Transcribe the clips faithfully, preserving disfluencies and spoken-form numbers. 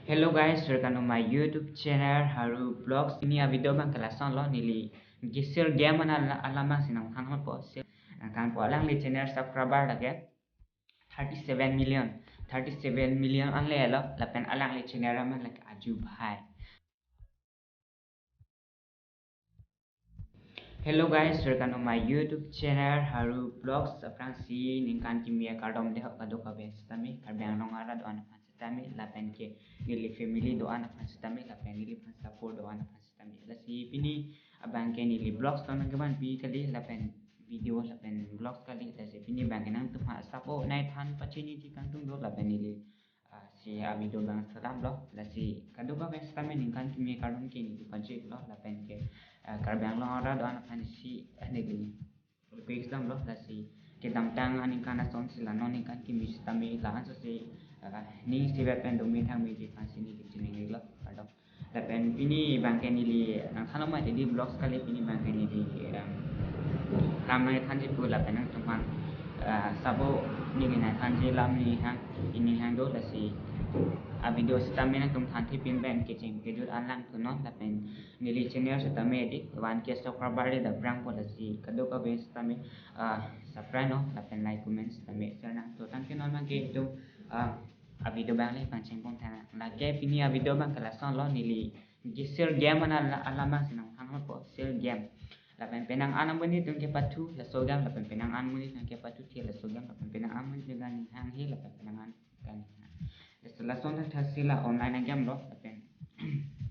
Hello guys, welcome to my YouTube channel, Haru Vlogs. Pini a-video abang ke lasonlo, neli Gesir game ana alam abangsi nangthanpo, si nangthanpo. Alangli channel subscriber lake thirty-seven million, thirty-seven million anle lo, lapen alangli channel amen lake Aju Bhai. Hello guys, welcome to my YouTube channel, Haru Vlogs. Aphrangsi ningkan kimi akardom dei ho kadokave sitame, Karbi Anglong arat do-an aphan sitame, lapen ke neli family do-an aphan sitame, lapen neliphan support do-an aphan sitame. Lasi pini abang ke neli vlogs tong nangkevanpi kali, lapen video lapen vlogs kali. Lasi pini abang ke nangtumphan asap o nai than pachiniji kangtung do, lapen neli ah, si a-video abang salam lo, lasi kadokave sitame ningkan kimi akardom ke neli pajirlo, lapen ke, ah, Karbi Anglong arat do-an aphan si, ah, neli request damlo, lasi kedamtang aningkan asonsi la non ningkan kimi sitame la-an so si, ah, ning sivet pen dome thangmeji aphansi neli chiningrilo, kardom. Lapen pini abang ke neli nangthanlo mati di vlogs kali, pini abang ke neli, em, lam nangthanji pu lapen nangtumphan, eh, asap o neli nangthanji alam ni hang, ini hang do, lasi a-video sitame nangtum thanthe pin pen kecheng kejut an langthunon, lapen neli channel sitame di one K subscriber di dabrangpo, lasi kadokave sitame, ah, subscribe non, lapen like, comment sitame share nangthu. Tangte non abang ke itum, ah, a-video abang le pangcheng pon tha. Lake pini a-video abang ke lasonlo, neli Gesir game ana alam abangsi nangthanpo, Gesir game. Lapen penang an amonit atum kepathu laso game, lapen penang an amonit atum kepathu the laso game, lapen penang an amonit atum ganghang he, lapen penang an ganghang. Laso lason thaksi la online a-game lo, lapen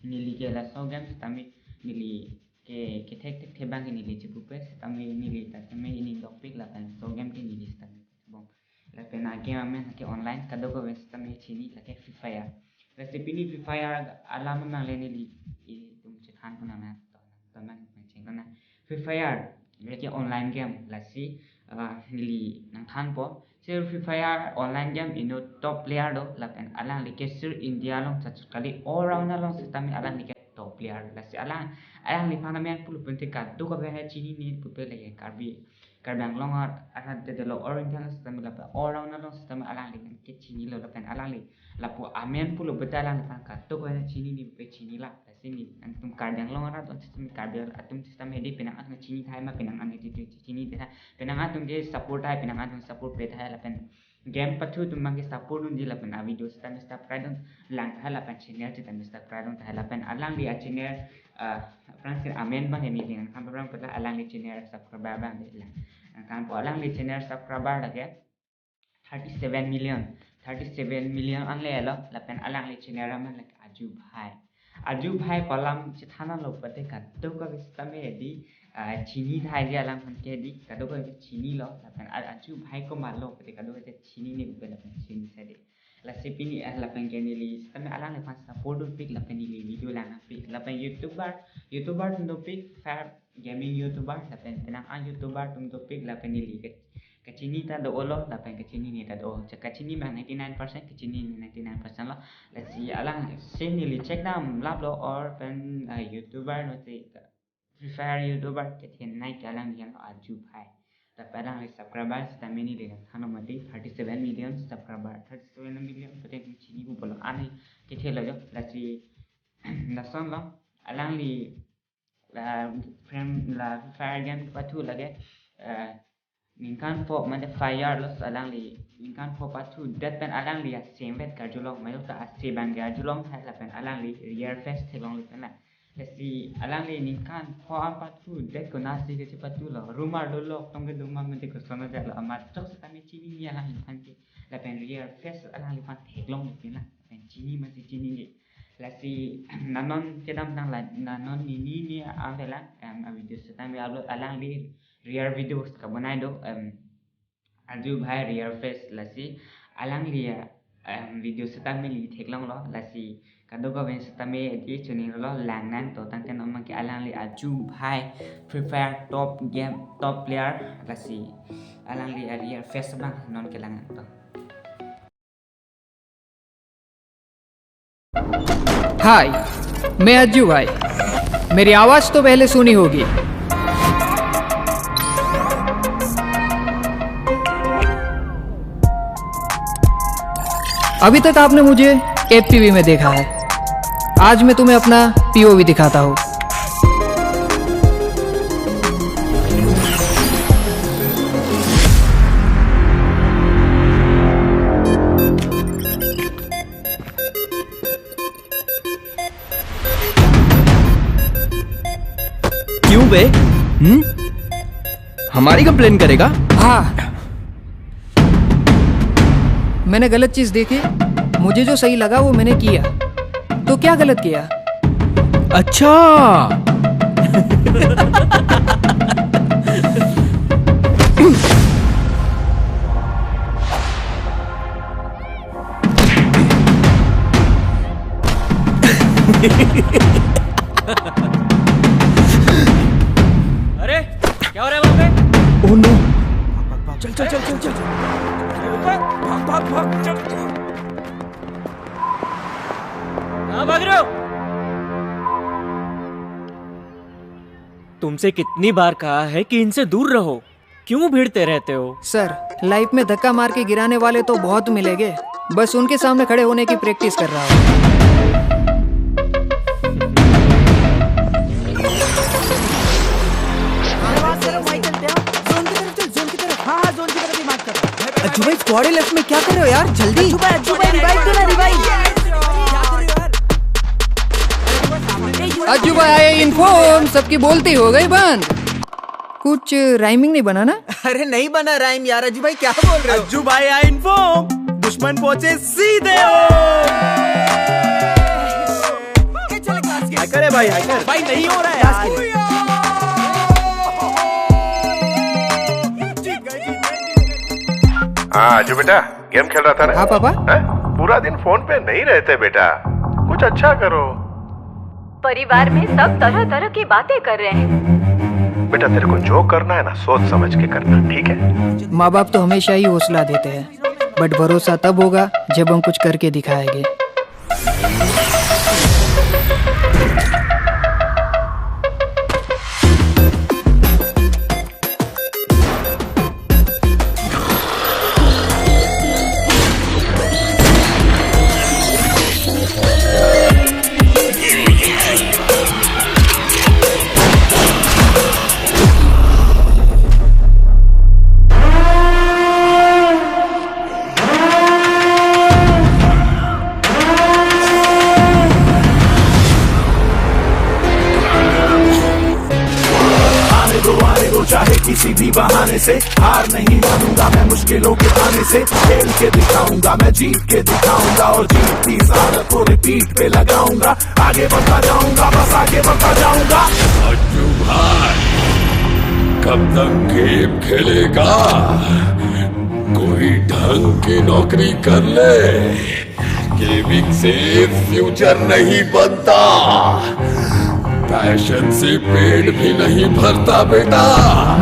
neli ke laso game sitame neli ke kethek thekthe abang ke neli chipupe, sitame neli ta sitame ining dopik, lapen laso game ke neli sitame bong. Lapen a-game amen ke online, kadokave sitame chini, lake Free Fire. Lasi pini Free Fire alam abang le neli itum chethan pon nang, to, to nang pangcheng kona. Free Fire lake online game, lasi, ah, neli nangthanpo. Si Free Fire online game inut top player do, lapen alangli ke sir India along chachot kali, all round along sitame alangli ke top player. Lasi alang, alangliphan amen pulo pute kadokave chinine pupe lake Karbi, Karbi Anglong ar-, arat te delo, all India along sitame lapen all round along sitame alangli kechinilo, lapen alangli lapu amen pulo pute alangliphan kadokave chinine pupe chinilo. Lasi neli nangtum Karbi Anglong arat do-an sitame, Karbi atum sitame di penang an chini tahai ma, penang an chini tahai, penang atum ke support tahai, penang atum support pe tahai, lapen game pathu atum abang ke support dunji, lapen a-video sitame subscribe dun lang tahai, lapen channel sitame subscribe dun tahai, lapen alangli a-channel, ah, aphrangsi amen abang ke neli nangthan pabang pela, alangli channel subscriber abang de lang nangthanpo. Alangli channel subscriber lake thirty-seven million, thirty-seven million anle lo, lapen alangli channel amen lake Aju Bhai. Aju Bhai pu alam chethanlo pute kadokave sitame di, ah, chini tahai di, alangphan ke di kadokave chinilo, lapen a-, Aju Bhai komatlo pute kadokave chinine pupe lapen chini sai di. Lasi pini, ah, lapen ke neli sitame alangliphan support dopik, lapen neli video lang nangpik, lapen YouTuber, YouTuber atum dopik, Free Fire gaming YouTuber, lapen penang an YouTuber atum dopik, lapen neli ke kachini ta do-olo, lapen kachinine ta do-o. Cha kachini abang ninety-nine percent, kachini ninety-nine percent lo. Lasi alang si neli check dam lap lo, or pen, ah, YouTuber no si Free Fire YouTuber kethenei ke alang dian lo Aju Bhai. Lapen alangli subscriber sitame neli nangthanlo mati, thirty-seven million subscriber, thirty-seven million pute chini pu pulo, ani kethelo jo. Lasi lasonlo, alangli la frame la Free Fire game pathu lake, eh, ningkan pho mane five year lo alangli ningkan pho pathu det pen alangli asem vet karjulong, mayo ta ase abang ke arjulong tahai, lapen alangli Rare Face theklongle pen la. Lasi alangli ningkan pho an pathu det konatsi kachepathulo, rumor lo lok tong kedo ma mate koson ajat lo, amat chok sitame chinine alangliphan ke, lapen Rare Face alangliphan theklongle pen la, lapen chini masi chinine. Lasi nanon kedamtang la, nanon nini ni avelang, em, a-video sitame upload, alangli Rare videos kabonai do, em, Aju Bhai Rare Face, lasi alangli, em, video sitame neli theklonglo, lasi kadokave sitame di chiningrilo lang nang, to tangte non abang ke alangli Aju Bhai Free Fire top game, top player, lasi alangli a-Rare Face abang non kelang nang to. हाय, मैं अज्जू भाई। मेरी आवाज तो पहले सुनी होगी। अभी तक आपने मुझे एपीवी में देखा है। आज मैं तुम्हें अपना पीओवी दिखाता हूँ। क्यों बे? हम्म? हमारी कंप्लेन करेगा? हाँ। मैंने गलत चीज देखी, मुझे जो सही लगा वो मैंने किया। तो क्या गलत किया? अच्छा। अरे, क्या हो रहा है वहाँ पे? Oh no! चल, चल, चल, चल, चल। भाग, भाग, भाग, चल। कहाँ भाग रहे हो? तुमसे कितनी बार कहा है कि इनसे दूर रहो, क्यों भिड़ते रहते हो? सर, लाइफ में धक्का मार के गिराने वाले तो बहुत मिलेंगे, बस उनके सामने खड़े होने की प्रैक्टिस कर रहा हूँ। जोन की तरफ चल, जोन की तरफ। हाँ, हाँ, जोन की तरफ ही मार्क कर। अज्जू भाई, स्क्वाड लेफ्ट में क्या कर रहे हो यार? जल्दी। अज्जू भाई, अज्जू भाई, रिवाइव दो ना, रिवाइव। अज्जू भाई आए इन फॉर्म, सबकी बोलती हो गई बंद। कुछ राइमिंग नहीं बना ना? अरे नहीं बना राइम यार। अज्जू भाई क्या बोल रहे हो? अज्जू भाई आए इन फॉर्म, दुश्मन पहुंचे सीधे हो। ये चले क्लास के। हैकर है भाई, हैकर। भाई नहीं हो रहा है यार। जीत गए, जीत गए, जीत गए। हाँ, अज्जू बेटा, गेम खेल रहा था ना? हाँ, पापा। हैं? पूरा दिन फोन पे नहीं रहते बेटा, कुछ अच्छा करो। परिवार में सब तरह तरह की बातें कर रहे हैं। बेटा, तेरे को जो करना है ना, सोच समझ के करना, ठीक है? माँ बाप तो हमेशा ही हौसला देते हैं, बट भरोसा तब होगा जब हम कुछ करके दिखाएंगे। आने दो, आने दो, चाहे किसी भी बहाने से, हार नहीं मानूंगा मैं मुश्किलों के आने से। खेल के दिखाऊंगा मैं, जीत के दिखाऊंगा, और जीत की इस आदत को रिपीट पे लगाऊंगा। आगे बढ़ता जाऊंगा, बस आगे बढ़ता जाऊंगा। अज्जू भाई, कब तक गेम खेलेगा? कोई ढंग की नौकरी कर ले। गेमिंग से फ्यूचर नहीं बनता, पैशन से पेट भी नहीं भरता बेटा।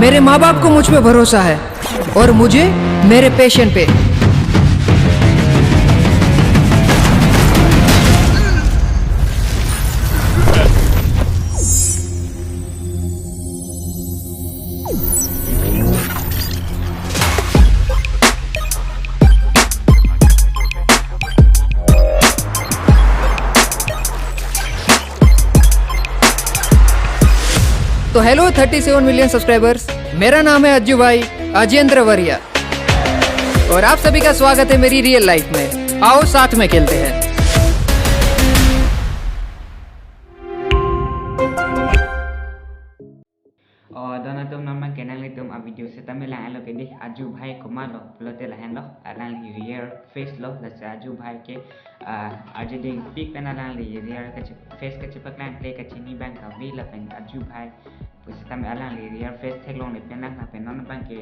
मेरे माँ बाप को मुझ पे भरोसा है और मुझे मेरे पैशन पे। तो hello thirty seven million subscribers, मेरा नाम है अज्जू भाई, अजेंद्र वरिया, और आप सभी का स्वागत है मेरी रियल लाइफ में। आओ साथ में खेलते हैं। O, don atum, non abang ke nanglitum a-video setame lang-etlo ke dei, Ajju Bhai komatlo pulote lahenlo, alangli real face lo, lasi Ajju Bhai ke, ah, arje dingpik pen alangli real kache-, face kachepaklang, play kachini abang kave lapen Ajju Bhai pu setame alangli real face theklongle pen lang, lapen non abang ke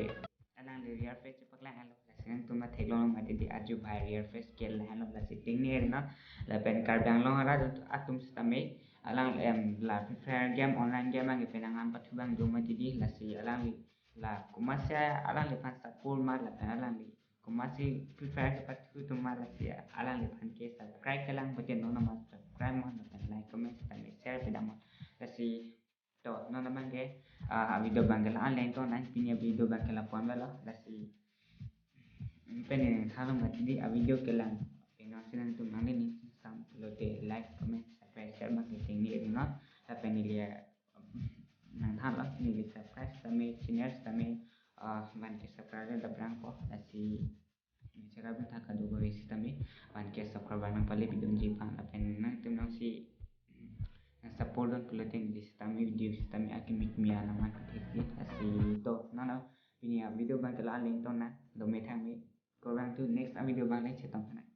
alangli real face chepaklang-etlo, lasi nangtum ta theklong mati dei, Ajju Bhai real face ke lahenlo, lasi tingni eri non, lapen Karbi Anglong arat atum setame alang, em, la Free Fire game, online game abang ke penang an pathu abang do mati dei, lasi alangli la komatsi alangliphan support ma lapen alangli komatsi Free Fire kepathu atum ma, lasi alangliphan ke subscribe kelang pute non ma subscribe mo, lapen like, comment, lapen share pidam mo. Lasi to non abang ke, ah, video abang ke la-an le to, nang pini video abang ke lapu-an lo, lasi pen ne thanlo mati dei, a-video ke lang. Penang si nangtum nang ni Neli nangthanlo, neli subscribe sitame, channel sitame, ah, one K subscriber daprangpo, lasi channel abang thak kado kave sitame, one K subscriber nangpale pidunji aphan, lapen nangtum nangsi, mm, nang support dun pulote neli sitame video sitame akimi kimi nangman pathekji, lasi to, nana pini avideo abang ke la-an le ingtongnang, dome thangme, kurvangthu next avideo abang le chetong thanang.